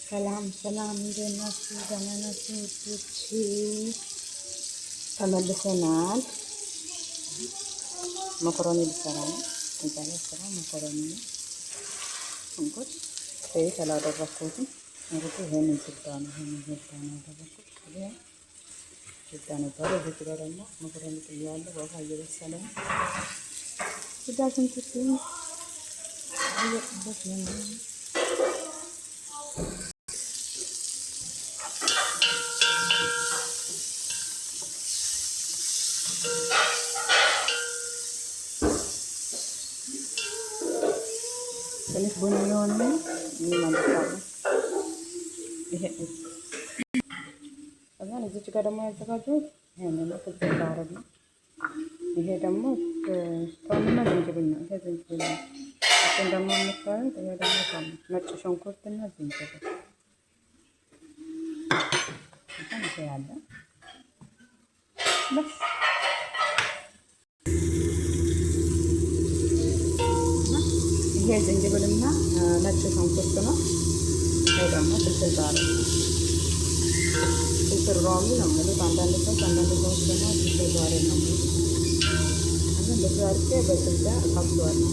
ሰላም ሰላም፣ እንዴት ናችሁ? ደህና ናችሁ ውዶቼ? ተመልሰናል። መኮረኒ ልሰራ ነው። እዛ ላይ ስራ መኮረኒ ነው። ሽንኩርት ዘይት አላደረኩትም። እንግዲህ ይሄንን زبدة ነው። ይሄንን زبدة ነው ያደረኩት። ቅቤ زبدة ነበረ። እዚህ ጋር ደግሞ መኮረኒ ጥያለሁ። በውሃ እየበሰለ ነው። እዛ ሽንኩርቱን እየጠበስ ነው። ትንሽ ቡኒ የሆነ ምንም አንጠጣለን። ይሄ ከዛን እዚች ጋር ደግሞ ያዘጋጀሁት ይሄን ነው። فلفل بارد ነው። ይሄ ደግሞ ቶምና ዝንጅብል ነው። ይሄ ዝንጅብል ነው። እሱን ደግሞ የምታዩት ይሄ ደግሞ ቶም፣ ነጭ ሽንኩርትና ዝንጅብል ይሄ ያለ بس። ይሄ ዝንጅብልና ነጭ ሽንኩርት ነው። ይሄ ደግሞ فلفل بارد ነው። فلفل رومي ነው የሚሉት አንዳንድ ሰዎች፣ አንዳንድ ሰዎች ደግሞ فلفل بارد ነው የሚሉት። እና እንደዚህ አድርጌ በ زبدة እጠብሰዋለሁ።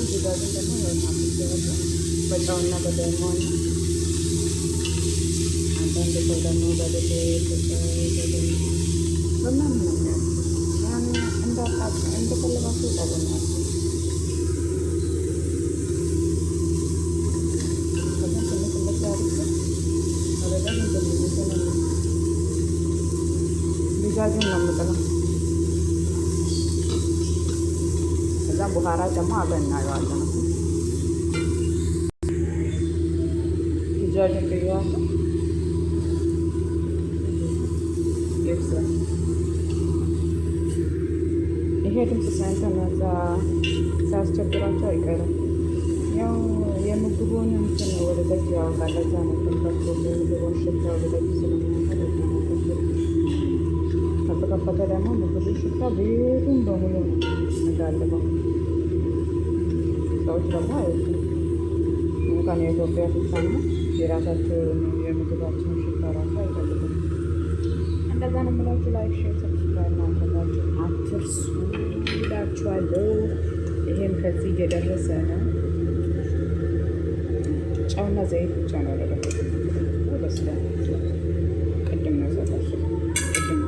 እዚህ ጋር ግን ደግሞ ይኸውና አብስዬዋለሁ በጨውና በሌሞን። አንዳንድ ሰው ደግሞ በዱቄት በምናምን ነው የሚያደርጉት። ያን እንደፈለጋችሁ ጠቡናችሁ። ከዛ ትንሽ እንደዚህ አድርጌ ወደ እንትን دجاج ን ነው የምጥለው። ከዛ በኋላ ደግሞ አብረን እናየዋለን። دجاج ን ጥየዋለሁ። ይብሳል። ይሄ ድምፅ ሳይንተን እዛ ሳያስቸግራቸው አይቀርም። ያው የምግቡን እንትን ወደ ደጅ ያወጣል። ለዛ ነው ተከፍቶ የምግቡን ሽታ ወደ ደጅ ስለሚያወጣ ለዛ ነው ከፍቶ። ከተከፈተ ደግሞ ምግቡ ሽታ ቤቱን በሙሉ ነው የሚጋልበው። ሰዎች ደግሞ አይወዱም። እንኳን የኢትዮጵያ ሽታ ነው የራሳቸው የምግባቸውን ሽታ ራሱ አይፈልጉም። እንደዛ ነው የምላችሁ። Like፣ share፣ subscribe ማድረጋችሁ አትርሱ እላችኋለሁ። ይሄም ከዚህ እየደረሰ ነው። ጨውና ዘይት ብቻ ነው ያደረኩት። በስሏል። ቅድም ነው የሰራሁት። ቅድም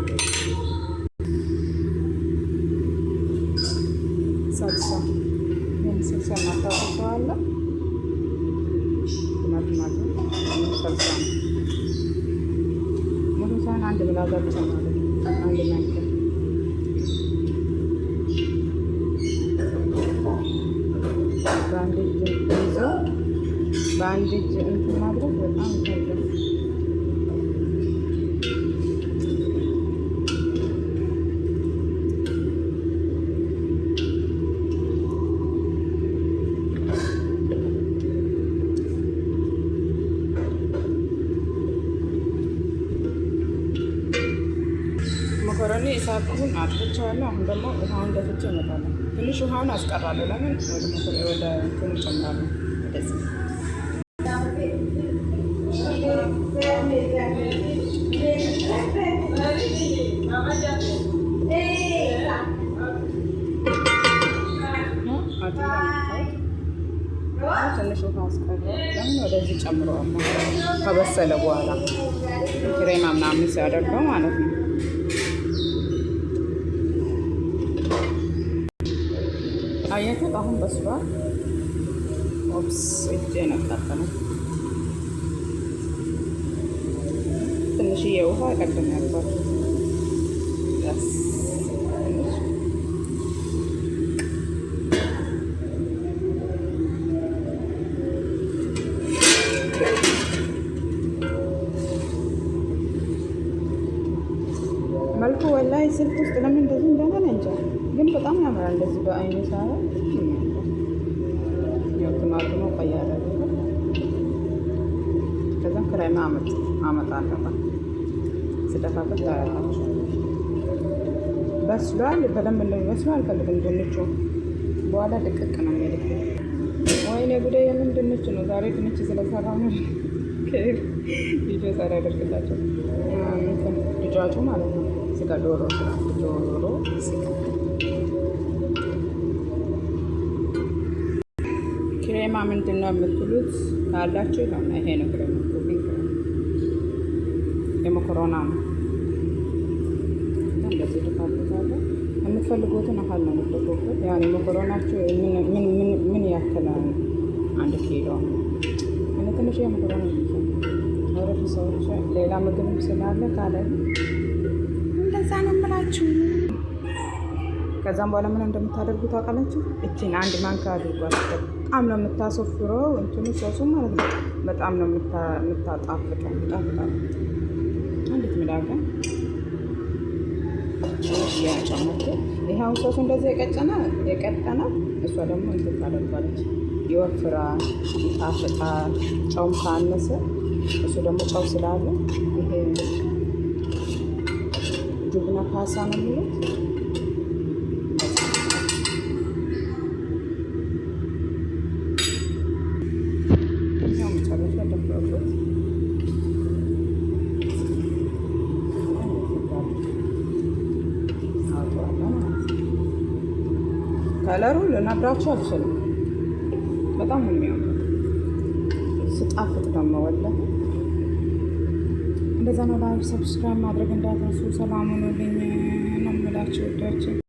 ሳልሳ፣ ይህን ስልሳ የማታውቁ ሰው አለ? ቲማቲም ሰልሳ ነው። ሙሉ ሳይሆን አንድ ملعقة ብቻ ማለት ነው። አንድ ማንኪያ። በአንድ እጅ ይዞ በአንድ እጅ እንትን ማድረግ በጣም ይከብዳል። መኮረኒ እሳቱን አጥፍቼዋለሁ። አሁን ደግሞ ውሃውን ደፍቼ እመጣለሁ። ትንሽ ውሃውን አስቀራለሁ። ለምን ወደ እንትኑ እጨምራለሁ። ወደዚህ ትንሽ ውሃ አስቀራለሁ። ለምን ወደዚህ ጨምረዋለሁ። ከበሰለ በኋላ ክሬማ ምናምን ሲያደርገው ማለት ነው። አያችሁት? አሁን በስሏል። Oops፣ እጄን አቃጠለው። ትንሽዬ ውሃ ቀድም ያልኳችሁ ትንሽ። መልኩ ወላሂ ስልክ ውስጥ ለምን እንደዚህ እንደሆነ እንጃ፣ ግን በጣም ያምራል። እንደዚህ በአይኑ ሳየው ያው ቲማቲሙ ቆይ ያደረገ ከዛም ክሬማ አመጣለሁ። ስደፋበት ታያላችሁ። በስሏል። በደንብ እንደሚበስሉ አልፈልግም። ድንቹ በኋላ ድቅቅ ነው የሚልብኝ። ወይ ወይኔ ጉዴ! የምን ድንች ነው ዛሬ? ድንች ስለሰራ ነው ቪዲዮ ሳላደርግላቸው ድጃጁ ማለት ነው። ስጋ ዶሮ ስጋ ዶሮ ስጋ ክሬማ ምንድን ነው የምትሉት ካላችሁ ይኸውና ይሄ ነው ክሬማ። Cooking cream የመኮሮና ነው። እንደዚህ ድፋበታለሁ። የምትፈልጉትን ያህል ነው የምትደፉበት። ያኔ መኮሮናችሁ ምን ያክል 1 ኪሎ እኔ ትንሽ የመኮሮና ወረፊ ሰዎች ሌላ ምግብም ስላለ ካለ እንደዛ ነው የምላችሁ። ከዛም በኋላ ምን እንደምታደርጉ ታውቃላችሁ? እችን አንድ ማንካ አድርጓት። በጣም ነው የምታሰፍረው እንትኑ ሶሱ ማለት ነው። በጣም ነው የምታጣፍጠው። ጣፍጣ አንዲት ምላጋ ያጨመርኩ ይሄው ሶሱ እንደዚህ የቀጨነ የቀጠነ እሷ ደግሞ እንትን ታደርጓለች። ይወፍራል፣ ይጣፍጣል። ጨውም ካነሰ እሱ ደግሞ ጨው ስላለ ይሄ جبنة ፓሳ ነው የሚሉት። ያው መጨረሻ ደፍረበት አወጣዋለሁ ማለት ነው። Color ኡ ልነግራችሁ አልችልም። በጣም ነው የሚያምረው። ስጣፍጥ ደግሞ ወላሂ እንደዛ ነው። Like subscribe ማድረግ እንዳትረሱ። ሰላም ሁኑልኝ ነው የምላችሁ ወዳችሁ።